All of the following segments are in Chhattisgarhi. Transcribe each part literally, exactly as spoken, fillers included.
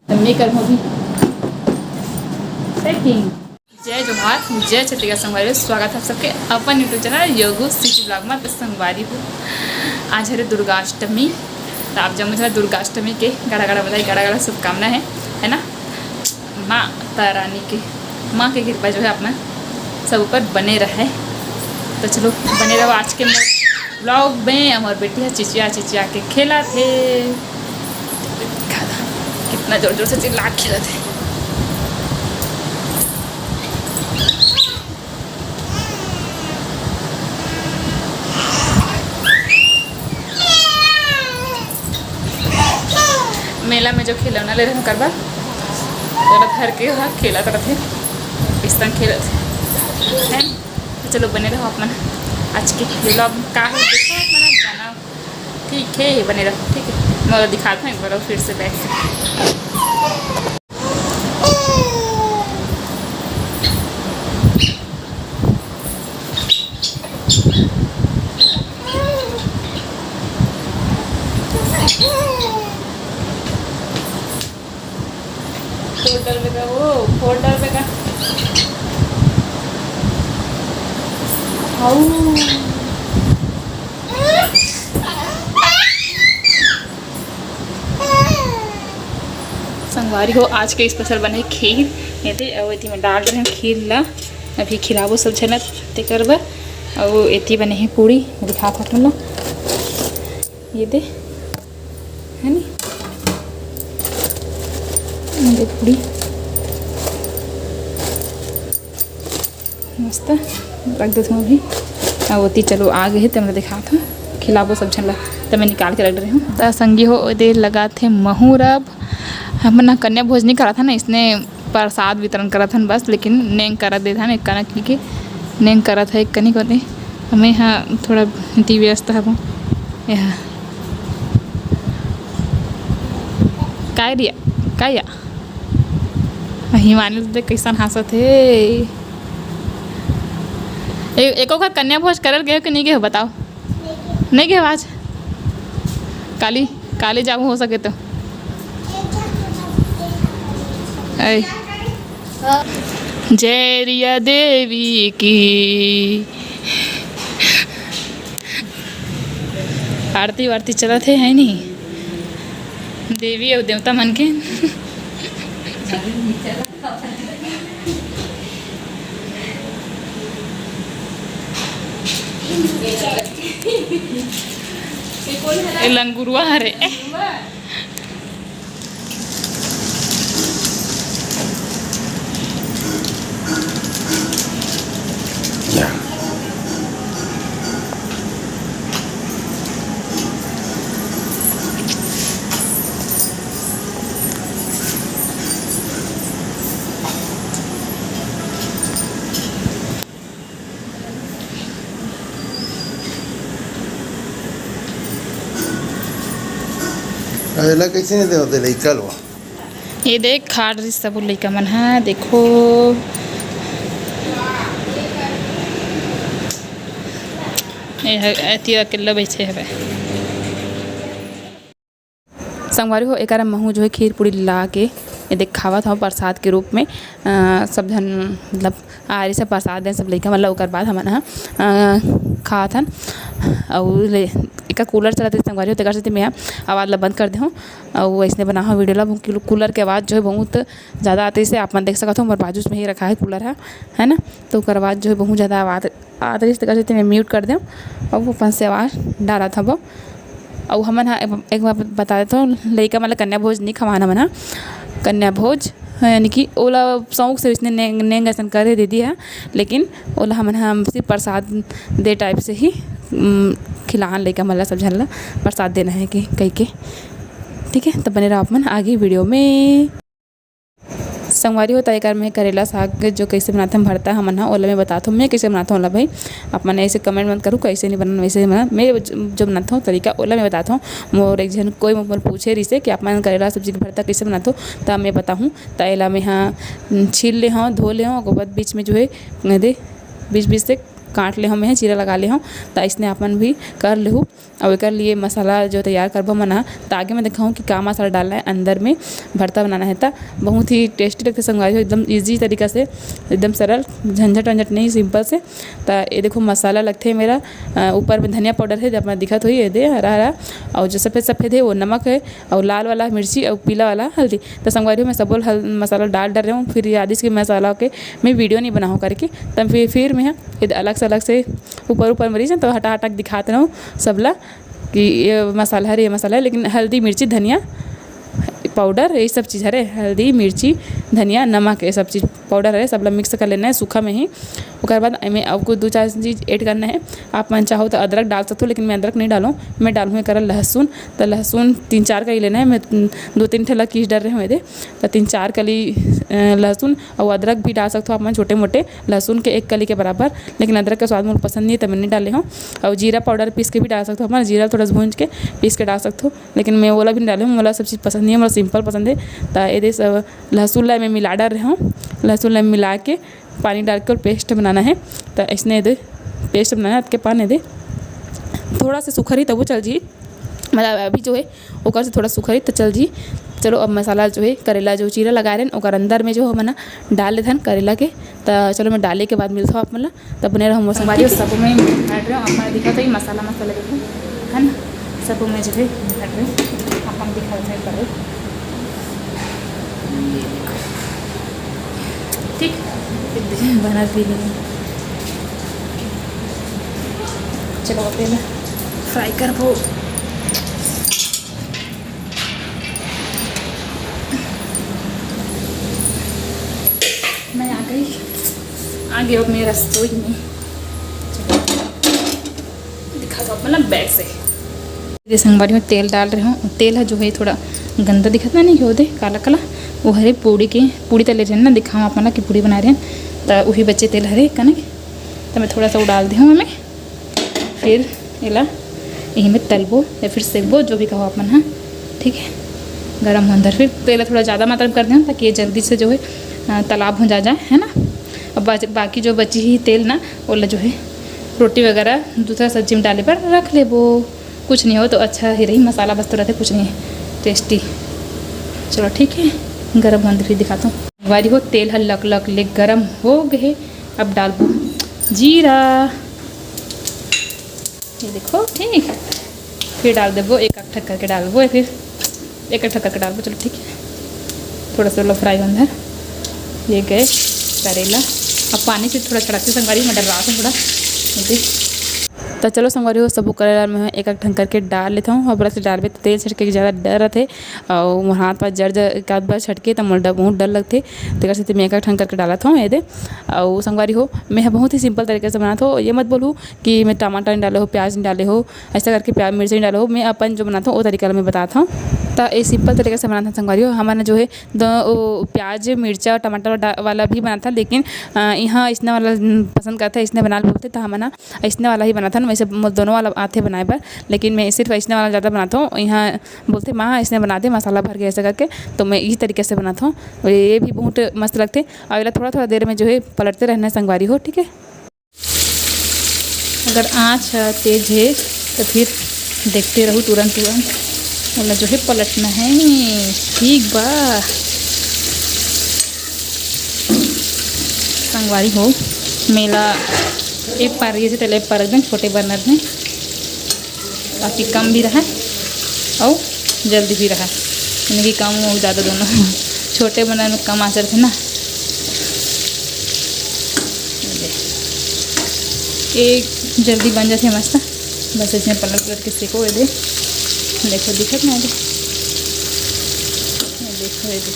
मैं करहूँ अभी packing। जय जोहार, जय छत्तीसगढ़ संगवारी हो, स्वागत है सबके अपन YouTube चैनल योगू सिटी ब्लॉग में। तो संगवारी हो, आज हरे दुर्गाष्टमी, तो आप जम्मो झन दुर्गाष्टमी के गाड़ा गाड़ा बधाई, गाड़ा गाड़ा शुभकामना है, है ना। माता रानी के, माँ के कृपा जो है आप मन सब ऊपर बने रहे। तो चलो बने रहो आज के मोर ब्लॉग में। हमर बेटी है चिचिया चिचिया के खेलत हे, कितना जोर जोर से चिल्ला के खेलत हे। मेला में जो खिलौना ले रहे ओकर बर, ओला धर के ओहा खेलत रथे, इस तरह खेलत हे। तो चलो बने रहो आप मन, आज के ब्लॉग में का है देखो आप मन जाना। ठीक है, बने रहो, ठीक है, मैं ओला दिखात हूँ एक बार फिर से बैक से। फोल्डर में का, वो फोल्डर में का। हाउ। संगवारी हो, आज के स्पेशल बने खीर। ये दे, अउ एती में डाल रहे हैं खीर ला, अभी खिलाबो सब झन ला तेकर बर। अउ एती बने हे पूड़ी, दिखात हूँ तुमन ला, ये दे, है नी, ये दे पूड़ी। मस्त रख देथन अभी। अब ओती चलो आ गे हे, तेमन ला दिखात हूँ, खिलाबो सब झन ला, त मैं निकाल के रख डरे हूँ। त संगी हो, ओदे लगात हे महूर। अब हमन ह कन्या भोज नइ करत हन, इसने प्रसाद वितरण करत हन बस, लेकिन नेंग करत देत हन एक कनक के, नेंग करत हे एक कनी कोने। हमें ह थोड़ा व्यस्त हबो। यह काय रिया, काय या? हिमानी तो देख कैसन हाँसत हे। ए-, एको घर कन्या भोज करल गए हो कि नहीं गए हो, बताओ। नहीं गए हो आज? काली, काली जाबो हो सके तो। ऐ। जय रिया देवी की। आरती वारती चलत हे, है नी? देवी अउ देवता मन के। ए लंगुरुआ हरे। एला कइसे नहीं देवत लइका लो? ये देख, खाड़ रही सब लइका मन ह, देखो। ये ह, एती अकेल्ला बइठे हवे। संगवारी हो, एकर महू जो है खीर पूड़ी ला के ये देख खावत हव प्रसाद के रूप में। अ, सब झन मतलब आरी से प्रसाद देन सब लइका मन ला, ओकर बाद हमन ह, अ, खात हन। अउ ले, एकर कूलर चलत हे संगवारी हो, तेकर सेती मैं आवाज ला बंद कर दे हूँ। अउ अइसने बना हूँ वीडियो ला, कूलर के आवाज जो है बहुत ज़्यादा आते से आप मन देख सकत हो, मोर बाजू में ही रखा है कूलर है, है ना, तो ओकर आवाज जो है बहुत ज़्यादा आवाज आत रहिस, तेकर सेती मैं म्यूट कर देव। अब अपन से आवाज डारत हबो। अउ हमन ह एक, एक बार बता देथव, लइका मन ल कन्या भोज नइ खवान हमन ह। कन्या भोज, यानी कि ओला शौक से इसने नेंग, नेंग असन करे दीदी ह, लेकिन ओला हमन ह सिर्फ प्रसाद दे टाइप से ही, उम, खिलान लइका मन ल, सब झन ल प्रसाद देना है कि कहिके। ठीक है, तो बने रहो आप मन आगे वीडियो में। संगवारी हो, त एकर में करेला साग जो कइसे बनाथन भरता हमन ह, ओला मैं बताथव, मैं कइसे बनाथव ओला भाई। आप मन ऐसे कमेंट मत करू, कइसे नहीं बनन, वैसे नहीं बनन। मैं ज-, जो बनाथव तरीका, ओला मैं बताथव। मोर एक झन कोई मोर पूछे रिसे कि आप मन करेला सब्जी के भरता कइसे बनाथव, त मैं बताहूँ। त एला मैं ह छील ले हव, धो ले हव, ओकर बाद बीच में जो है, दे, बीच बीच से काट ले हँव, मैं चीरा लगा ले हँव, त अइसने आप मन भी कर लेहू। अउ एकर लिए मसाला जो तैयार करबो हमन ह, त आगे मैं दिखाहूँ कि का मसाला डालना है अंदर में, भरता बनाना है त। बहुत ही tasty लगथे संगवारी हो, एकदम easy तरीका से, एकदम सरल, झंझट वंझट नहीं, simple से। त ये देखो मसाला लगथे मेरा, अ, ऊपर में धनिया powder है, जब मैं दिखत होही ये दे हरा हरा, अउ जो सफेद सफेद है वो नमक है, अउ लाल वाला मिर्ची अउ पीला वाला हल्दी। त संगवारी हो मैं सबो हल-, मसाला डाल डरे हँव, फिर याद आइस कि मसाला के मैं video नहीं बनाहूँ करके, तब फिर, फिर मैं ह ये अलग से, अलग से ऊपर, ऊपर में रही तो हटा, हटा के दिखात रहूँ सबला कि ये मसाला हरे, ये मसाला है, लेकिन हल्दी, मिर्ची, धनिया powder, यही सब चीज़ हरे, हल्दी, मिर्ची, धनिया, नमक, ये सब चीज़ powder हरे, सबला mix कर लेना है सूखा में ही। ओकर बाद एमे अउ कुछ दो चार चीज़ add करना है। आप मन चाहो तो अदरक डाल सकथो, लेकिन मैं अदरक नहीं डालूँ, मैं डालूँ एकर लहसुन। तो लहसुन तीन चार कली लेना है, मैं दो तीन ठेला कीस डरे हँव एदे। तो तीन चार कली, अ, लहसुन अउ अदरक भी डाल सकथो आप मन छोटे मोटे, लहसुन के एक कली के बराबर, लेकिन अदरक के स्वाद मोला पसंद नहीं है, तो मैं नहीं डाले हँव। अउ जीरा powder पीस के भी डाल सकथो आप मन, जीरा थोड़ा भूंज के पीस के डाल सकथो, लेकिन मैं ओला भी नहीं डाले हँव, मोला सब चीज़ पसंद नहीं है, मोला simple पसंद है। तो ये दे सब लहसुन ला मैं मिला डाल रहे हँव, लहसुन ला मिला के पानी डाल के और paste बनाना है। तो इसने दे paste बनाना है, अतके पानी दे, थोड़ा सा सूखा रही तब वो चल जी, मतलब अभी जो है ओकर से थोड़ा सूखा रही तो चल जी। चलो अब मसाला जो है करेला जो चीरा लगा रहे हैं ओकर अंदर में जो हमन डाल देथन करेला के। तो चलो मैं डाले के बाद मिलता हूँ आप मन ला, तब बने रहो मोर संग। संगवारी हो, सब में भर रहे हो, आप मन दिखा तो ये मसाला, मसाला देखो है ना, सब में जो है भर रहे हो, आप मन दिखा रहे हैं। ठीक, बनत भी नहीं। चलो अब एला fry करबो। मैं आ गई, आ गई अब मैं रसोई में। चलो, दिखा दो मतलब back से। ये संगवारी में तेल डाल रहे हँव, तेल है जो है थोड़ा गंदा दिखत ना, नहीं हो दे काला काला, वो हरे पूड़ी के, पूड़ी तले रहे ना, दिखाऊँ आप मन ला कि पूड़ी बना रहे हैं, तो वही बचे तेल हरे कने, तो मैं थोड़ा सा वो डाल दे हँव एमे। फिर एला यही में तलबो या फिर सेकबो, जो भी कहो आप मन ह, ठीक है। गरम हो अंदर फिर तेल थोड़ा ज़्यादा मात्रा में कर देना, ताकि ये जल्दी से जो है, अ, तालाब हो जा जाए, है ना। अब बाज-, बाकी जो बची ही तेल ना, ओला जो है रोटी वगैरह दूसरा सब्जी में डाले पर रख लेबो, कुछ नहीं हो तो अच्छा ही रही, मसाला बस तो रहते, कुछ नहीं है, tasty। चलो ठीक है, गरम हो अंदर फिर दिखाता हूँ। संगवारी हो, तेल ह लक लक ले गरम हो गए, अब डालबो जीरा। ये देखो, ठीक, फिर डाल देबो, एक एक ठक करके डालबो, फिर एक एक ठक करके डालबो। चलो ठीक है, थोड़ा सा लो fry हो अंदर। ये गए करेला, अब पानी से थोड़ा छड़कते संगवारी, मैं डर रहा था थोड़ा, ये देख। तो चलो संगवारी हो, सबो करेला में एक एक ठन करके डाल लेता हूँ। अब से डालबे तो तेल छिड़के के ज़्यादा डर रहते, और मोर हाथ पास जर जर एक आध बार छटके तो मोर डर, बहुत डर लगते। तेकर सेती मैं एक एक ठन करके डालत हूँ ये दे। और संगवारी हो, मैं ह बहुत ही simple तरीके से बनात हूँ। ये मत बोलू कि मैं टमाटर नहीं डाले हो, प्याज नहीं डाले हो, ऐसा करके प्याज मिर्ची नहीं डाले हो। मैं अपन जो बनात हूँ वो तरीका मैं बतात हूँ। तो ये simple तरीके से बनात हूँ संगवारी हो। हमन जो है दो, ओ, प्याज, मिर्चा और टमाटर डा-, वाला भी बनात हन, लेकिन, अ, यहाँ इसने वाला, न, पसंद करथे, इसने बना ले बोलथे, तो हमन ह इसने वाला ही बनात हन। वैसे मो-, दोनों वाला आथे बनाए बर, लेकिन मैं सिर्फ इसने वाला ज़्यादा बनात हूँ। यहाँ बोलथे, "माँ, इसने बना दे, मसाला भर के," ऐसा करके, तो मैं इसी तरीके से बनात हूँ। और ये भी बहुत मस्त लगथे। और एला थोड़ा-थोड़ा देर में जो है पलटते रहना है संगवारी हो, ठीक है। अगर आँच ह तेज हे, तो फिर देखते रहू तुरंत तुरंत ओला जो है पलटना है। ठीक बा संगवारी हो, मेला एक पार ये से तेला एक पार एकदम छोटे बर्नर में, ताकि कम भी रहा और जल्दी भी रहा, यानी कि कम और ज़्यादा दोनों। छोटे बर्नर में कम आँच रथे ना। ये जल्दी बन जाथे मस्त। बस इसमें पलट पलट के सेको, ये दे, देखो दिखत ना, ये दे, ये देखो, ये दे,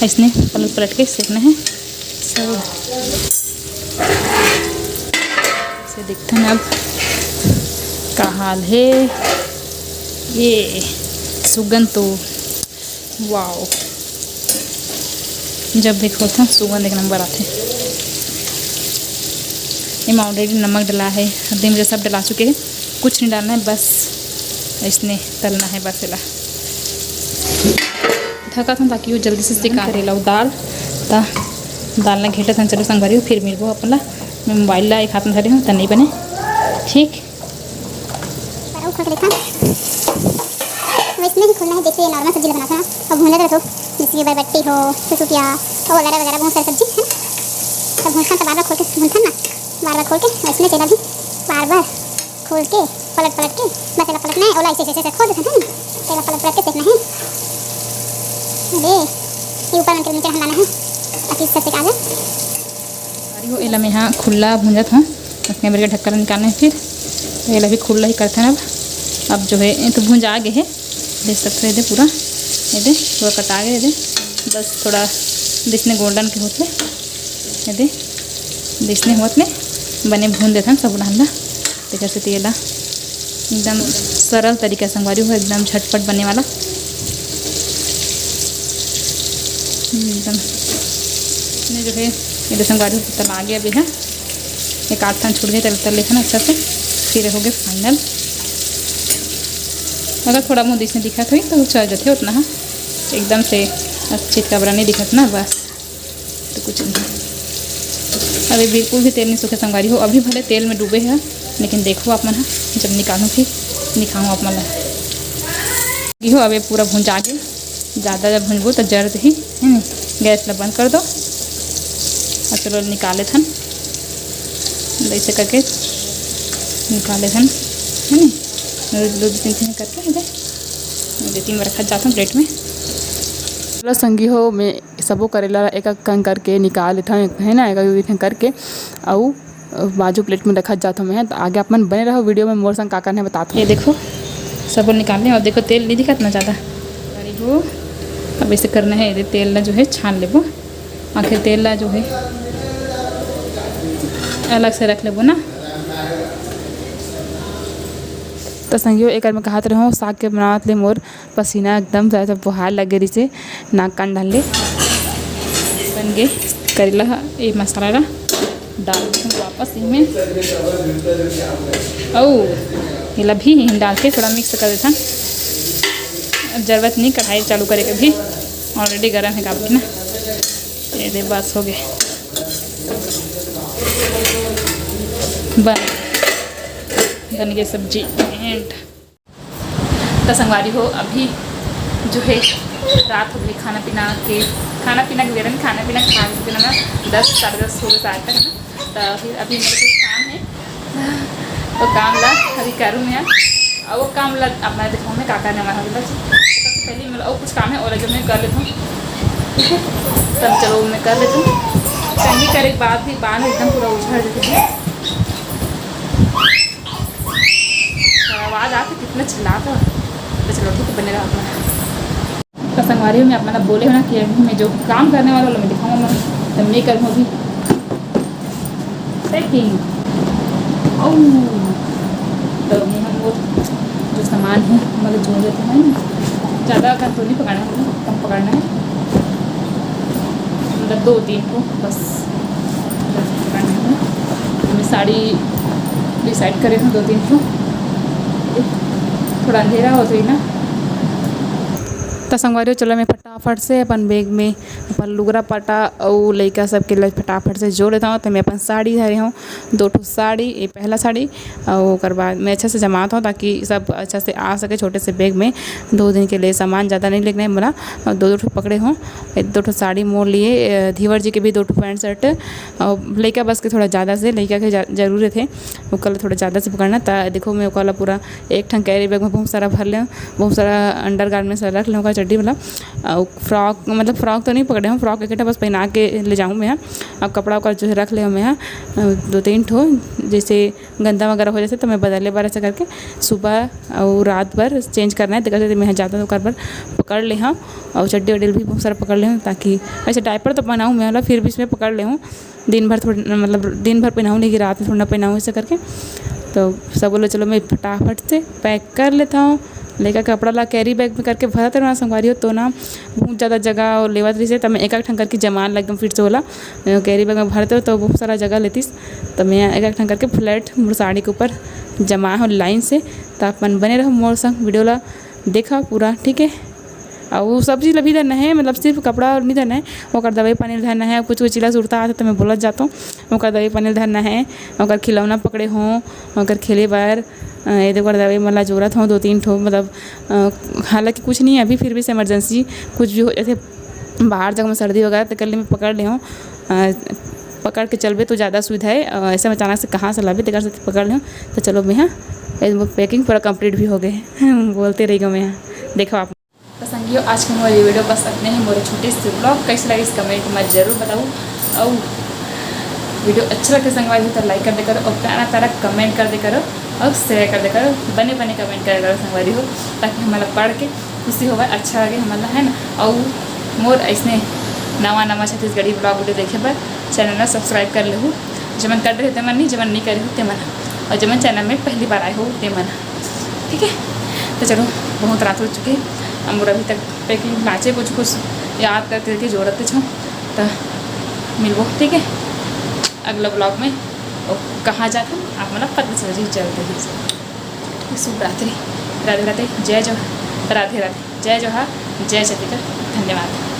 इसने पलट पलट के सेकना है सब। से देखथन अब का हाल हे। ये सुगंध तो वाओ, जब देखो तो सुगंध एक नंबर आथे। एमा already नमक डला है, हल्दी मिर्च सब डला चुके हैं, कुछ नहीं डालना है, बस इसने तलना है बस एला। ढका था ताकि वो जल्दी से सिका। करेला दाल, ता दाल ना घेटा था। चलो संगवारी हो, फिर मिलबो अपन ला मैं मोबाइल ला एक हाथ में धरे हूँ, त नहीं बने। ठीक। पर अउ खोल के देखा। वैसने ही खोलना है, जैसे नॉर्मल सब्जी ला बनाथन ना, अउ भूंजत रहिथो, जैसे कि बरबट्टी हो, सुसुकिया, अउ वगैरह वगैरह, बहुत सारी सब्जी है ना। तब भूंजथन, त बार बार खोल के भूंजथन ना, बार बार खोल के, वैसने तेला भी बार बार खोल के, पलट पलट के, बस एला पलटना है, ओला ऐसे, ऐसे, ऐसे खोल देथन, है ना? तेला पलट पलट के सेकना है। अरे, ये ऊपर मन के नीचे हटाना है, ताकि इससे सेका जाए। अरे हो, एला मेहा खुल्ला भूंजत हूँ, उसने मेरे ढक्कन ला निकालना है फिर। तो एला भी खुल्ला ही करथन अब। अब जो है, ये तो भूंजा गे हे, देख सकते हो, ये दे पूरा, ये दे पूरा कटा गे, ये दे। बस थोड़ा जैसने गोल्डन के होत ले, ये दे, जैसने होत ले बने भून देथन सब धान ला। तेकर सेती एला एकदम सरल तरीका संगवारी हो, एकदम झटपट बने वाला। एकदम ने जो है, ये संगवारी हो, तला आगे अभी है। एक आध ठन छूट गए, तल, तल लेथन अच्छा से, फिर हो गए फाइनल। अगर थोड़ा बहुत इसमें दिखत होई तो चल जाते उतना, हाँ, एकदम से चितकबरा नहीं दिखत ना, बस। तो कुछ नहीं, अभी बिल्कुल भी तेल नहीं सूखे संगवारी हो। अभी भले तेल में डूबे है, लेकिन देखो आप मन ह, जब निकालूँ फिर दिखाऊँ आप मन ला। ये हो, अब ये पूरा भुंजा गे। ज़्यादा जब भुंजबो तो जर ही, है नी? गैस ला बंद कर दो। और चलो निकाले थन, ऐसे करके निकाले थन, है नी? दो, दो, तीन, तीन करके, है दे, तीन बार रखा जाता हूँ प्लेट में। चलो संगी हो, मैं सबो करेला एक एक कन करके निकाल लेथन, है ना, एक एक करके, अउ बाजू प्लेट में रखत जात हूँ मैं। तो आगे आप मन बने रहो वीडियो में, मोर संग का करना है बतात हूँ। ये देखो, सबो निकाल लें, और देखो तेल नहीं दिखत ना ज़्यादा। अरे हो, अब ऐसे करना है, ये तेल ला जो है छान लेबो, आखिर तेल ला जो है अलग से रख लेबो ना। तो संगियो, एकर में कहत रहूँ, साग के बनावत ले मोर पसीना एकदम से ऐसा फुहार लगे रहिसे, नाक कान डाल ले। बन गे करेला ह, ये मसाला ला डाल देथन वापस इमे। अउ एला भी डाल के थोड़ा मिक्स कर देथन। अब जरूरत नहीं कढ़ाई चालू करे के भी, ऑलरेडी गरम है काफी ना। ये दे, बस हो गए, बन, बन गए सब्जी। एंड तो संगवारी हो, अभी जो है रात हो गई, खाना पीना के, खाना पीना के बेरन, खाना पीना खा के ना दस, साढ़े दस हो गए शायद तक ना। तो फिर अभी मेरे कुछ काम है, तो काम ला अभी करूँ मैं, और वो काम ला अपना देखो मैं का करने वाला हूँ। सबसे पहले मतलब और कुछ काम है और जो मैं कर लेता हूँ, ठीक है। तब चलो मैं कर लेता हूँ, कंघी करे के बाद भी बाल एकदम पूरा उझड़ जाते हैं। और आवाज़ आके कितना चिल्लाता है। तो चलो ठीक है, बने रहो अपना। तो संगवारी हो, मैं अपना बोले हो ना कि अभी मैं जो काम करने वाला हूँ, मैं दिखाऊंगा, मैं, तो मैं करूँ अभी पैकिंग। ओ, तो अभी हम वो जो सामान है, मतलब जोड़ देते हैं, ज़्यादा अगर तो नहीं पकड़ना है, कम पकड़ना है, मतलब दो तीन को बस। मैं साड़ी डिसाइड करे हूँ दो तीन ठो, थोड़ा अंधेरा हो जाए ना। तो संगवारी हो, चलो मैं फटाफट से अपन बैग में अपन लुगरा पटा अउ लइका सबके लिए फटाफट से जोड़ लेता हूँ। तो मैं अपन साड़ी धरे हूँ, दो ठो साड़ी, ये पहला साड़ी, और ओकर बाद मैं अच्छा से जमात हूँ ताकि सब अच्छा से आ सके छोटे से बैग में। दो दिन के लिए सामान ज़्यादा नहीं लेना है बोला, और दो दो ठो पकड़े हूँ। एक दो ठो साड़ी मोर लिए, अ, धीवर जी के भी दो ठो पैंट शर्ट, और लइका बस के थोड़ा ज़्यादा से, लइका के जा-, जरूरत है, ओकर ला थोड़ा ज़्यादा से पकड़ना। त देखो, मैं ओकर ला पूरा एक ठन कैरी बैग में बहुत सारा भर लें, बहुत सारा अंडर गारमेंट्स रख लें, ओकर चड्डी वाला। और फ्रॉक, मतलब फ्रॉक तो नहीं पकड़े हूँ, फ्रॉक एक ठो बस पहना के ले जाऊँ मैं। अब कपड़ा ओकर जो है रख ले मैं, अ, दो तीन ठो, जैसे गंदा वगैरह हो जाथे, तो मैं बदले बर ऐसा करके सुबह अउ रात भर चेंज करना है। तेकर सेती मैं ह जादा ओकर बर पकड़ ले हूँ, अउ चड्डी वड्डी भी बहुत सारा पकड़ ले हूँ, ताकि वैसे डायपर तो पहनाऊँ मैं ओला, फिर भी इसमें पकड़ ले हूँ। दिन भर थोड़ी, मतलब दिन भर पहनाऊँ, लेकिन रात में थोड़ा ना पहनाऊँ, ऐसा करके। तो सब बोले, चलो मैं फटाफट से पैक कर लेता हूँ। लइका के कपड़ा ला कैरी बैग में करके भरत रहना संगवारी हो, तो ना बहुत ज़्यादा जगह लेवत रहिसे, त मैं एक एक ठन करके जमान ला एकदम फिट से ओला, अ, कैरी बैग में भरते हो तो बहुत सारा जगह लेतिस। त मैं एक एक ठन करके फ्लैट मोर साड़ी के ऊपर जमा हो लाइन से। त आप मन बने रहो मोर संग, वीडियो ला देखा पूरा, ठीक है। अउ सब चीज ला भी धरना हे, मतलब सिर्फ कपड़ा नहीं धरना हे, ओकर दवाई पानी ला धरना हे। कुछ कुछ चीज ला सुरता आथे त मैं बोलत जात हूँ, ओकर दवाई पानी ला धरना हे, ओकर खिलौना पकड़े हों, ओकर खेले बर, अ, ये दे ओकर दवाई मन ला जोरत हों दो तीन ठो, मतलब, अ, हालांकि कुछ नहीं है अभी, फिर भी से इमरजेंसी कुछ भी हो जाथे, बाहर जगह में सर्दी वगैरह, तेकर ले मैं पकड़ ले हों। अ, पकड़ के चलबे तो ज़्यादा सुविधा है, अ, ऐसे में अचानक से कहाँ से लाबे, तेकर से पकड़ ले हों। तो चलो, मैं हाँ, ये वो packing पूरा complete भी हो गए। बोलते रह गए मैं हाँ। देखो आप। तो संगियो, आज के मोर ये video बस अतने ही। मोर छोटे से vlog कैसे लगिस, comment में जरूर बताओ। अउ video अच्छा लगथे संगवारी हो तो like कर दे करो, अउ प्यारा प्यारा comment कर दे करो, अउ share कर दे करो, बने बने comment कर दे करो संगवारी हो, ताकि हमन ला पढ़ के खुशी होवय, अच्छा लगे हमन ला, है ना। अउ मोर अइसने नवा नवा छत्तीसगढ़ी vlog video देखे बर channel ला subscribe कर लेहू, जेमन कर रहे हो तेमन नहीं, जेमन नहीं करे हो तेमन, अउ जेमन channel में पहली बार आए हो तेमन, ठीक है। तो चलो, बहुत रात हो चुके हे, अब मोर अभी तक packing बाचे, कुछ कुछ याद करके जोड़त छो, तो मिलबो, ठीक है, अगला vlog में। अउ कहाँ जात हन, आप मन ला पता चल जाही जल्द ही। शुभ रात्रि, राधे राधे, जय जोहार, राधे राधे, जय जोहार, जय छत्तीसगढ़, धन्यवाद।